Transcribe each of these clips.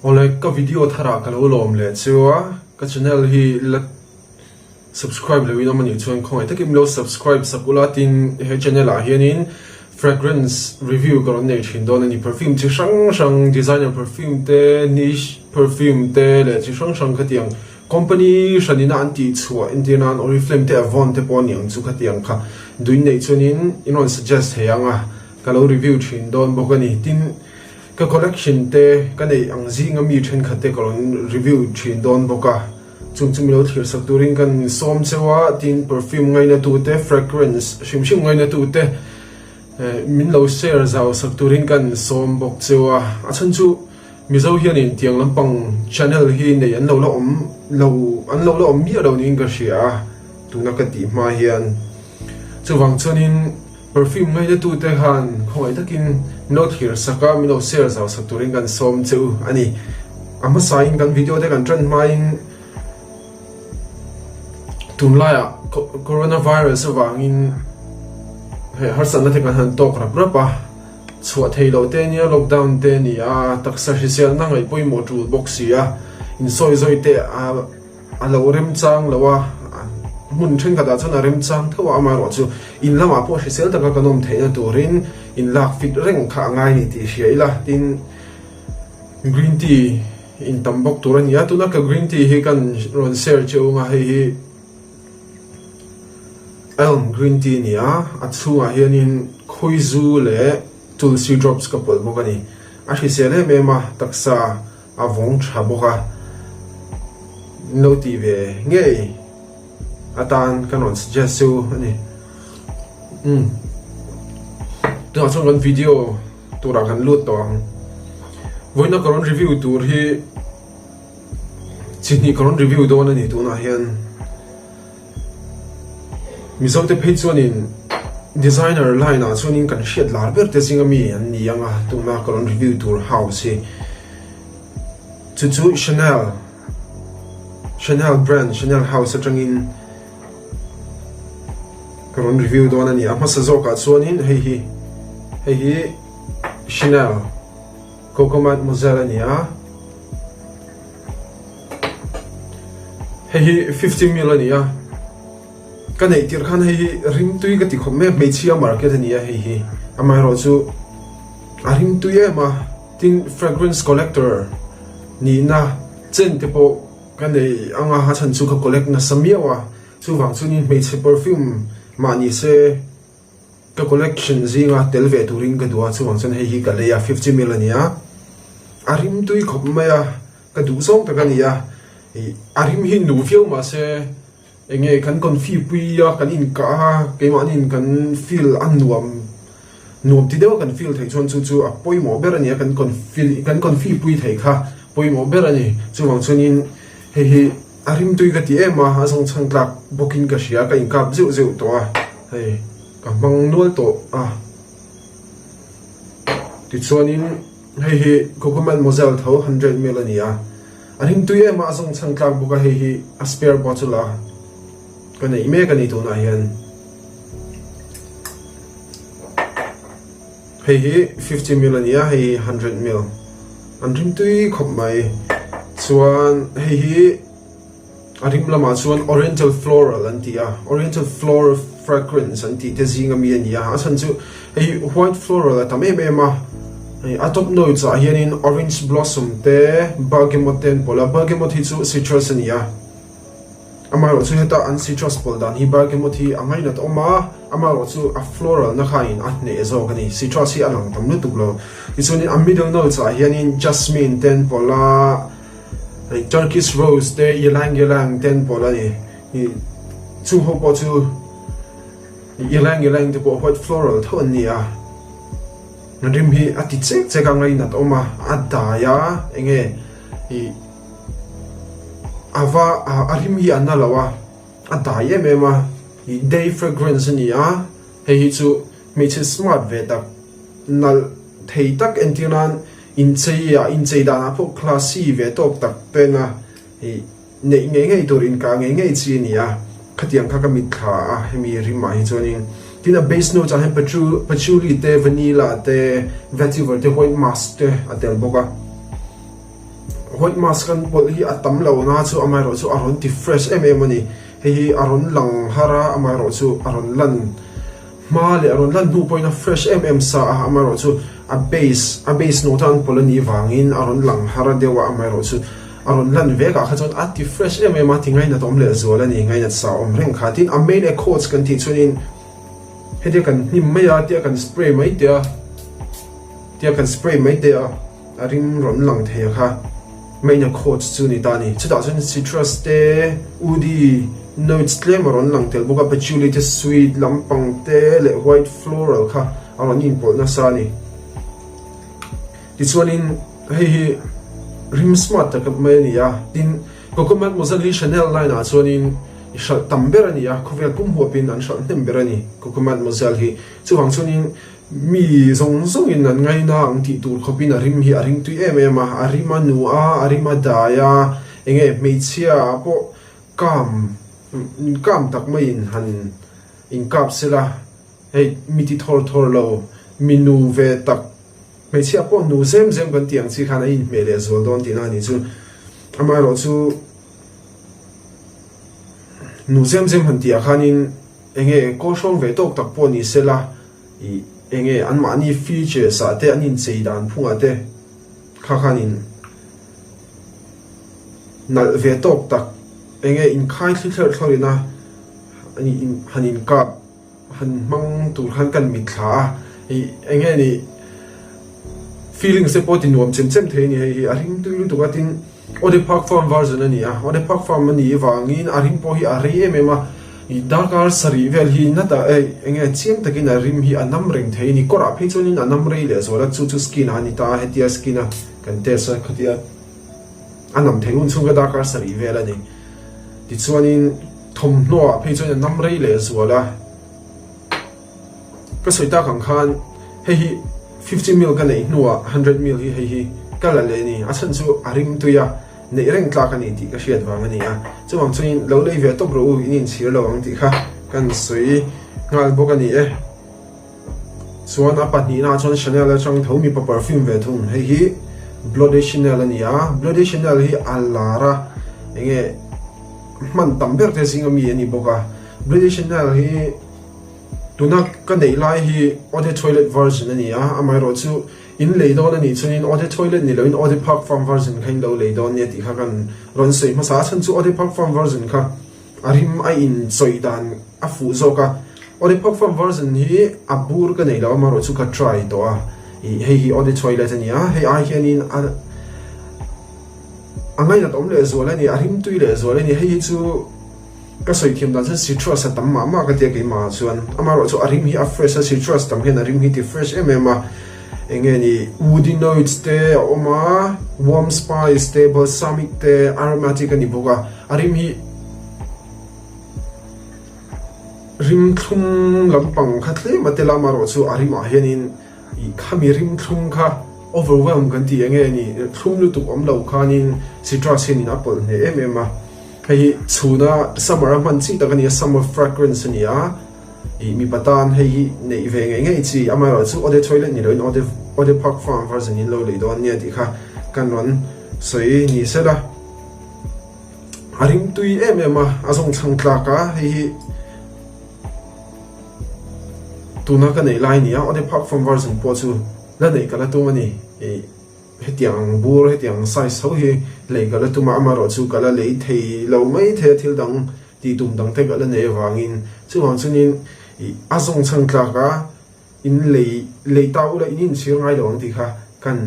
Awle ka video tharah ka lo lawm leh chu a, ka channel hi la subscribe loin awm anih chuan khawngaih takin min lo subscribe sak ula tin he channel ah hianin fragrance review ka rawn nei thin dawn a ni. Perfume chi hrang hrang designer perfume te niche perfume te leh chi hrang hrang khatiang company hranina an tih chhuah entir nan Oriflame te Avon te pawh a ni ang chu khatiang kha duin neih chuanin in rawn suggest thei ang a ka lo review thin dawn bawk a ni. Tin. Ka collection te ka neih ang zinga mi thenkhat te ka rawn review thin dawn bawk a, chung chu milo thlir sak turin kan sawm cheu a, tin perfume ngaina tu te, fragrance hrim hrim ngaina tu te min lo share zau sak turin kan sawm bawk cheu a, a chhan chu Mizo hianin tiang lampang channel hi nei an lo la awm lo an lo la awm miah lo niin ka hria a, tuna ka tih hma hian chuvang chuanin. Perfume ngainatute khan khawngaih takin min lo thlir sak a, min lo share zau sak turin kan sawm che u a ni. A hmasain kan video te kan tan hmain tunlaiah coronavirus avangin hei harsatna te kan han tawk rap rap a, chhuah thei loh te nia, lockdown te a ni a, taksa hriselna ngaih pawimawh tul bawk si a, insawi zawi te a. A lo remchang lo a, hmun thenkhatah chuan a remchang tho a, amaherawhchu in lamah pawh hrisel taka kan awm theihna turin in lak fit reng kha a ngai ni tih hria ila, tin green tea in tam bawk tur a ni a, tuna ka green tea hi kan rawn share che ung a, hei hi elm green tea a ni a, a chhungah hianin khawizu leh tulsi drops ka pawlh bawk a ni, a hrisel em em a, taksa. A vawng tha bawk a, min lo tih ve ngei atan ka rawn suggest chu a ni. Umm tunah chuan kan video turah kan lut tawh ang. Vawiina ka rawn review tur hi chi hnih ka rawn review dawn a ni tunah hian. Mizo te phei chuanin designer line ah chuanin kan hriat lar ber te zinga mi an ni ang a, tuna ka rawn review tur house hi chu chu Chanel, Chanel brand, Chanel house atangin ka rawn review dawn a ni. A hmasa zawkah chuanin hei hi hei hi Chanel Coco Mademoiselle a ni a. Hei hi 50 mil a ni a, ka neih tirh khan hei hi rimtui ka ti khawp mai a, hmeichhia market a ni a hei hi, amaherawhchu a rimtui em a, tin fragrance collector nihna chen te pawh ka nei ang a, a chhan chu ka collect nasa miau a, chuvang chuanin hmeichhe perfume mah ni se. Ka collection zinga tel ve turin ka duh a, chuvang chuan hei hi ka lei a, 50 mil a ni a, a rim tui khawp mai a, ka duh zawng tak a ni a, ih a rim hi nu viau mah se eng nge kan confi pui a, kan inkah a, keimahniin kan feel a nuam nuam ti deuh a kan feel theih chuan chu chu a pawimawh ber a ni a, kan confi kan confi pui theih kha pawimawh ber a ni, chuvang chuanin hei hi a rim tui ka ti em a, a zawngchhang tlak bawkin ka hria, ka inkap zeuh zeuh tawh a. Hei ka hmang nual tawh a, tichuanin hei hi Coco Mademoiselle tho 100 ml a ni a, a ring tui em a, a zawng chhan tlak bawk a, hei hi a spare bottle a ka neih mek a ni tunah hian. Hei hi 50 ml a ni a, hei hi 100 ml an ring tui khawp mai, chuan hei hi. A rim lamah chuan Oriental Floral an ti a, Oriental Floral Fragrance an tih te zinga mi a ni a, a chhan chu hei white floral a tam em em a, hei a top notes ah hianin orange blossom te bergamot te an pawlh a, bergamot hi chu citrus a ni a, amaherawh chu heta an citrus pawlh dan hi bergamot hi a ngainat awm a, amaherawh chu a floral na khain a hneh zawk a ni, citrus hi a lang tam lutuk lo, tichuanin a middle notes ah hianin jasmine te an pawlh a. Hei Turkish rose te ylang ylang te an pawlh a ni. Ih chung ho pawh chu ylang ylang te pawh white floral tho an ni a. Rim hi a ti chek chek a ngainat awm a, a dai a eng nge ih a va a rim hi a na lo a, a dai em em a. Ih day fragrance a ni a, hei hi chu hmeichhe smart ve tak nalh thei tak entir nan. Inchei ah inchei danah pawh classy ve tawk tak pen a ih neih ngei ngei tur inkah ngei ngei chi a ni a, khatiang kha ka mitthla a hemi rimah hi chuanin tin a base notes ah hian patchouli te vanilla te vetiver te white musk te a tel bawk a. White musk an pawlh hi a tam lo na chu amaherawh chu a rawn ti fresh em em a ni. Hei hi a rawn lang har a, amaherawh chu a rawn lan hma leh a rawn lan hnu pawhin a fresh em em sa a, amaherawh chu a base a base note a an pawlh a nih vangin a rawn lang har deuh a, amaherawh chu a rawn lan vek ah kha chuan a ti fresh em em a, ti ngainat awm leh zual a ni, ngainat sa awm reng kha. Tin, a main accords kan tih chuanin hetia kan hnim mai a, tia kan spray mai teh a, tia kan spray mai teh a. A rim rawn lang thei a kha. Main accords chu ni ta a ni. Chutah chuan citrus te, woody notes tlem a rawn lang tel bawk a, patchouli te, sweet lampang te leh white floral kha a rawn inpawlh nasa a ni. Tichuanin hei hi rim smart tak mai a ni a, tin Coco Mademoiselle hi Chanel line ah chuanin i hralh tam ber a ni a, khawvel pum huapin an hralh hnem ber a ni Coco Mademoiselle hi. Chuvang chuanin Mi zawng zawngin an ngaina ang tih tur khawpin a rim hi a ring tui em em a, a rim a nu a, a rim a dai a, eng nge hmeichhia ah pawh kam kam tak maiin han inkap sela, hei mi ti thawr thawr lo, mi nu ve tak, hmeichhia pawh nu zem zem kan tih ang chi khan a inhmeh leh zual dawn tihna a nih chu. Amaherawhchu nu zem zem han tih ah khanin Eng nge kawl hrawng ve tawk tak pawh ni sela ih eng nge anmahni features ah te an inchei dan phungah te kha khan in nalh ve tawk tak eng nge inkhai thli thlerh thlawr ina han inkap han hmang tur khan kan mitthla a ih eng nge ni feelings te pawh ti nuam chem chem thei a ni hei hi a ring tui lutuk a tin. Aw Park Farm version a ni a, Aw Park Farm a nih vangin a rim pawh hi a rei em em a, ih darkar sarih vel hi nata eh eng nge chiang takin a rim hi a nam reng thei a ni, kawrah phei chuanin a nam rei leh zual a, chu chu skin ah a ni ta a, hetia skin a kan test a khatia a nam theih hun chhung kha darkar sarih vel a ni, tichuanin thawmhnaw ah phei chuan a nam rei leh zual a. Ka sawi tak ang khan hei hi 50 mil ka neih hnuah 100 mil hi hei hi ka la leh a ni. A chhan chu a rim tui a, neih reng tlak a ni tih ka hriat vang a ni a. Chuvang chuan lo lei ve tawp rawh u, in inchhir lo ang tih kha kan sawi nghal bawk a ni e. Chuan a pahnihna ah chuan Chanel atang tho mipa perfume ve thung. Hei hi Bleu de Chanel a ni a, Bleu de Chanel hi a lar a, enge hman tam ber te zinga mi a ni bawk a. Bleu de Chanel hi Tuna ka neih lai hi Eau de Toilette version a ni a, amaherawh chu in lei dawn a nih chuanin Eau de Toilette ni loin Eau de Parfum version kha in lo lei dawn nia tih kha kan rawn sawi hmasa a, chhan chu Eau de Parfum version kha a rim a inchawih dan a fuh zawk a, Eau de Parfum version hi a bur ka neih lo amaherawh chu ka try tawh a, ih hei hi Eau de Toilette a ni a, hei ai hianin a a ngainat awm lehzual a ni, a rim tui lehzual a ni, hei hi chu. Ka sawi thiam dan chuan citrus a tam mah mah ka tia keimah ah chuan amaherawh chu a rim hi a fresh a citrus tam hian a rim hi ti fresh em em a eng nge ni woody notes te a awm a warm spice te balsamic te aromatic a ni bawk a a rim hi rim thlum lampang kha tlem a tel a amaherawh chu a rim ah hianin Ih khami rim thlum kha overwhelm kan ti enge ni thlum lutuk awm lo khanin citrus hianin a pawlh hneh em em a, hei hi chhuna summer a hman chi tak a ni a, summer fragrance a ni a, ih mipa tan hei hi neih ve ngei ngei chi amaherawh chu eau de toilette ni loin eau de eau de parfum version in lo lei dawn nia tih kha kan rawn sawi ni sela a rim tui em em a, a zawng chhang tlak a hei hi. Tuna ka neih lai nia Aw De Park Farm version pawh chu la neih ka la tum a ni. Ih hetiang ang bur hetiang ang size tho hi lei ka la tum a, amaherawh chu ka la lei thei lo mai thei a thil dang tih tum dang te ka la nei avangin chuvang chuanin ih a zawng chhan tlak a in lei lei ta ula in inchhir ngai lo ang tih kha kan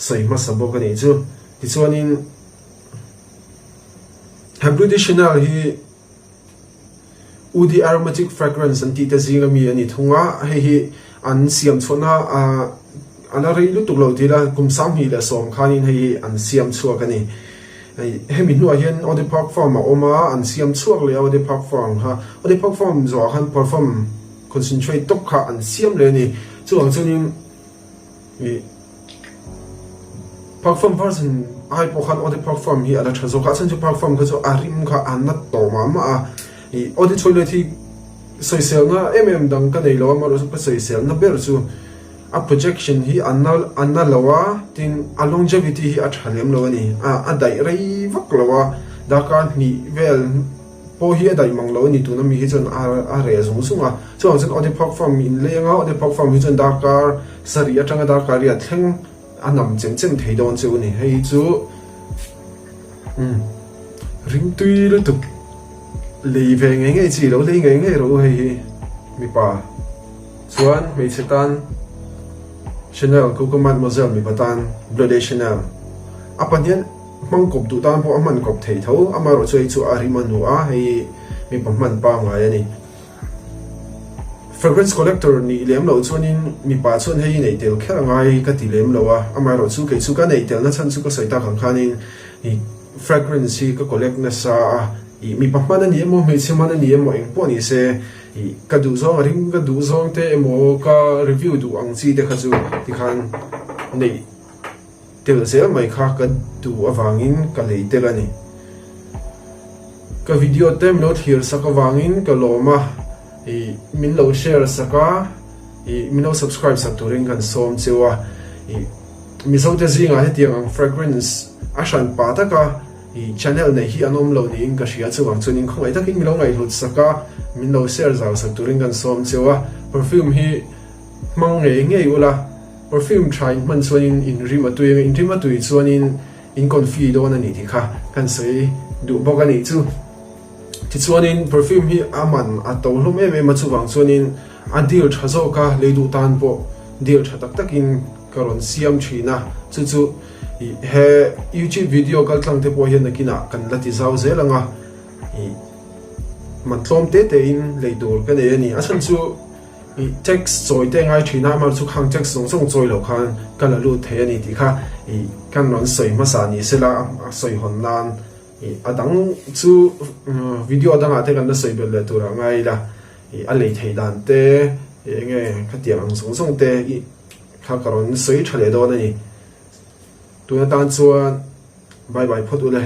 sawi hmasa bawk a nih chu. Tichuanin he Blue Dictionary hi Oudi Aromatic Fragrance an tih te zinga mi a ni thung a, hei hi an siam chhuahna a la rei lutuk lo tih la kum 2010 khanin hei hi an siam chhuak a ni. Hemi hnuah hian Eau de Parfum a awm a, an siam chhuak leh a Eau de Parfum kha. Eau de Parfum zawhah khan parfum concentrate tawp kha an siam leh a ni. Chuvang chuanin Ih Parfum version ai pawh khan Eau de Parfum hi a la tha zawk a, a chhan chu Parfum kha chu a rim kha a nat tawh mah mah a, ih Eau de Toilette hi sawiselna em em dang ka nei lo a, amaherawhchu ka sawiselna ber chu A projection hi a na a na lo a, tin a longevity hi a tha lem lo a ni. A a daih rei vak lo a, darkar hnih vel pawh hi a daih mang lo a ni tuna mi hi chuan a a reh zung zung a. Chuvang chuan Eau de Parfum in lei anga Eau de Parfum hi chuan darkar sarih atanga darkar riat thleng a nam chem chem thei dawn chu a ni. Hei hi chu umm ringtui lutuk lei ve ngei ngei chi lo lei ngei ngei rawh u hei hi mipa. Chuan hmeichhe tan Chanel Coco Mademoiselle mipa tan Bleu de Chanel. A pahnian hmang kawp duh tan pawh a hman kawp thei tho, amaherawh chu hei chu a rim a nu a, hei mipa hman pangngai a ni. Fragrance collector nih lem loh chuanin mipa chuan hei neih tel kher a ngai ka ti lem lo a, amaherawh chu kei chu ka neih telna chhan chu ka sawi tak ang khanin fragrance hi ka collect nasa a, ih mipa hman a ni emaw hmeichhe hman a ni emaw eng pawh ni se, Ih, ka duh zawng a ring, ka duh zawng te emaw ka review duh ang chi te kha chu tikhan neih tel zel mai kha ka duh avangin ka lei tel a ni. Ka video te min lo thlir sak avangin ka lawm a, ih, min lo share sak a, ih, min lo subscribe sak turin kan sawm cheu a, ih, Mizo te zingah hetiang ang fragrance a hran pah taka, I channel neih hi an awm lo niin ka hria chuvang chuan in khawngaih takin min lo ngaihhlut sak a, min lo share zau sak turin kan sawm cheu a, perfume hi hmang ngei ngei ula, perfume tha in hman chuanin in rim a tui anga in rim a tui chuanin in confi dawn a ni tih kha kan sawi duh bawk a nih chu. Tichuanin perfume hi a man a to hlawm em em a chuvang chuanin a deal tha zawk a lei duh tan pawh deal tha tak takin ka rawn siam thin a, chu chu Ih he youtube video kal tlang te pawh hian nakinah kan la ti zau zel ang a, ih man tlawm te te in lei tur ka nei a ni. A chhan chu ih tax chawi te ngai thin a, amaherawhchu chu khang tax zawng zawng chawi loh khan ka la lut thei a ni tih kha ih kan rawn sawi hmasa ni sela a sawi hawn nan ih a dang chu video dangah te kan la sawi belh leh turah ngai ila ih a lei theih dan te ih enge khatiang ang zawng zawng te ih kha ka rawn sawi tha leh dawn a ni. Tun atan chuan bye bye phawt ule.